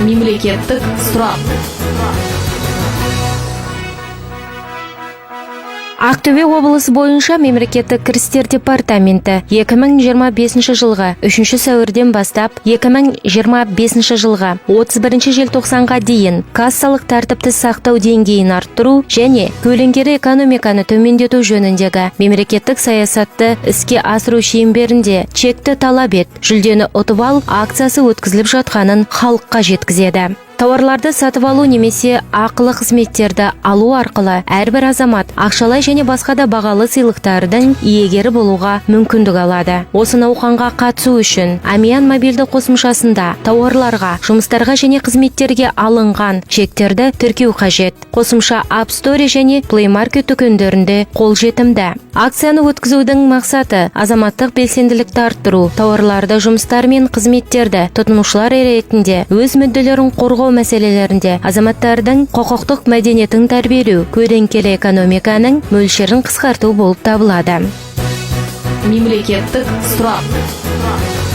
Мемлекеттік сұрақ. Ақтөбе облысы бойынша мемлекеттік кірістер департаменті 2025 жылғы 3 сәуірден бастап 2025 жылғы 31 желтоқсанға дейін кассалық тәртіпті сақтау деңгейін арттыру және көлеңкелі экономиканы төмендету жөніндегі мемлекеттік саясатты іске асыру шеңберінде «Чекті талап ет, жүлдені ұтып ал» акциясы өткізіліп жатқанын халыққа жеткізеді. Тауарларды сатып алу немесе ақылы қызметтерді алу арқылы әрбір азамат ақшалай және басқа да бағалы сыйлықтардың иегері болуға мүмкіндік алады. Осы науқанға қатысу үшін Әмиян мобильді қосымшасында тауарларға, жұмыстарға және қызметтерге алынған чектерді тіркеу қажет. Қосымша App Store және Play Market дүкендерінде қолжетімді. Акцияны өткізудің мақсаты – азаматтық белсенділікті арттыру, тауарларды, жұмыстар мен қызметтерді тұтынушылар ретінде өз мүдделерін қорғау мәселелерінде азаматтардың құқықтық мәдениетін тәрбиелеу, көлеңкелі экономиканың мөлшерін қысқарту болып табылады. Мемлекеттік сұрақ.